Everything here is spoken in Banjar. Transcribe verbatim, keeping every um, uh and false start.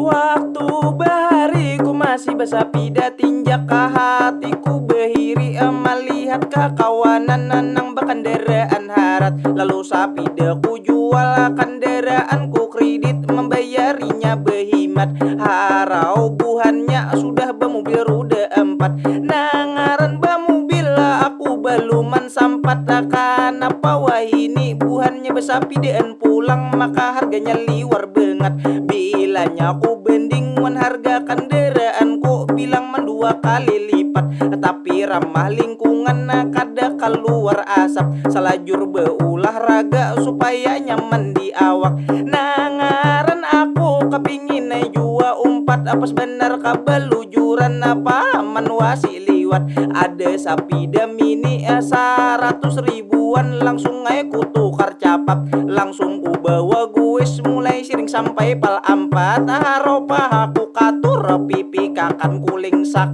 Waktu bahari ku masih basapida, tinjak ka hatiku bahiri, eh, malihat kakawanan nang bakandaraan harat. Lalu sapida ku jual, kandaraan ku kredit, membayarinya behimat. Harau buhannya sudah bamobil ruda empat. Nangaran bamobil aku baluman sampat. Kanapa wahini buhannya basapidaan pulang, maka harganya liwar bangat. Bilanya ku banding wan harga kandaraan ku bilang mandua kali lipat. Tapi ramah lingkungan, kada kaluar asap. Salajur baulah raga supaya nyaman di awak. Nangaran aku kapingin jua umpat, pas banar kabalujuran paman wasi liwat. Ada sapida mini, eh, saratus ribuan, langsung ai ku tukar capap. Langsung ku bawa guis mulai siring sampai pal ampat. Haropah aku katur pipi kakan kulingsak.